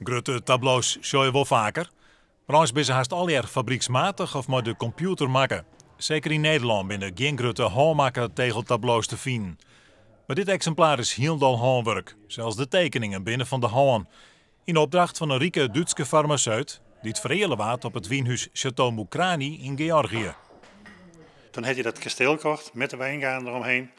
Grutte tablo's sjogge je wol faker. Mar eins binne se hast allegear fabryksmatich of mei de kompjûter makke. Seker yn Nederlân binne gjin grutte hânmakke tegeltablo's te finen. Mar dit eksimplaar is hielendal hânwurk. Sels de tekeningen binne fan de hân. Yn opdracht fan in rike Dútske farmaseut, dy't fereale waard op it wynhûs Château Mukhrani yn Georgië. Toen hat hy dat kasteel kocht met de wijngaarden eromheen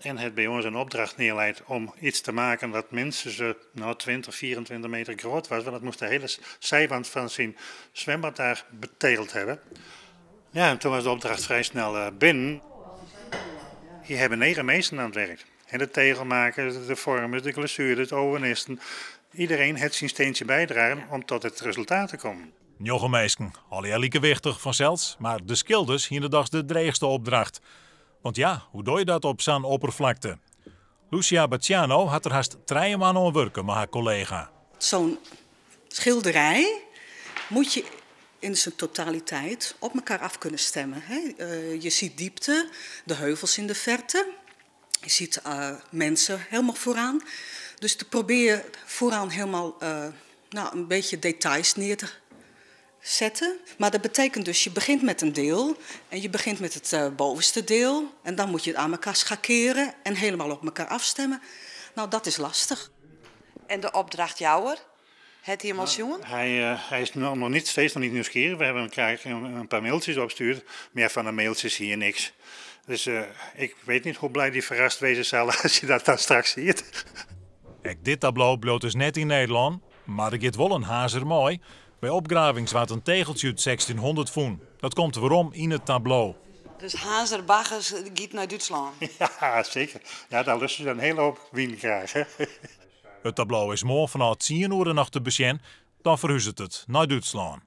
en hat by ons in opdracht neerleid om iets te maken dat minstens nou, 20, 24 meter groot was. Want dat moest de hele zijwand van zijn zwembad daar betegeld hebben. Ja, en toen was de opdracht vrij snel binnen. Hier hebben negen mensen aan het werk. En de tegelmakers, de vormers, de glazuur, de ovenisten. Iedereen heeft zijn steentje bijdragen om tot het resultaat te komen. Njoggen minsken, allegear like wichtich fansels, mar de skilders hiene dochs de dreechste opdracht. Want ja, hoe doch je dat op sa'n opperflakte? Lucia Baciano hat der hast 3 moanne oan wurke mei har kollega. Zo'n schilderij moet je in zijn totaliteit op elkaar af kunnen stemmen. Hè? Je ziet diepte, de heuvels in de verte. Je ziet mensen helemaal vooraan. Dus te probeer vooraan helemaal nou, een beetje details neer te zetten. Maar dat betekent dus, je begint met een deel en je begint met het bovenste deel. En dan moet je het aan elkaar schakeren en helemaal op elkaar afstemmen. Nou, dat is lastig. En de opdrachtjouwer? Hat hy him al sjoen? Hij is nog niet, steeds nog niet nieuwsgierig. We hebben hem krijgen een paar mailtjes opgestuurd. Maar van de mailtjes zie je niks. Dus ik weet niet hoe blij die verrast wezen zal als je dat dan straks ziet. Ek dit tablo bliuwt dus net yn Nederlân, mar der giet wol in hazer mei. By opgravings waard in tegeltsje út 1600 fûn. Dat komt werom yn it tablo. Dus Hazer Baggers giet nei Dútslân. Ja, zeker. Ja, daar lusten ze een hele hoop wyn krijgen. It tablo is moarn fanôf 10 oere noch te besjen, dan ferhuzet it nei Dútslân.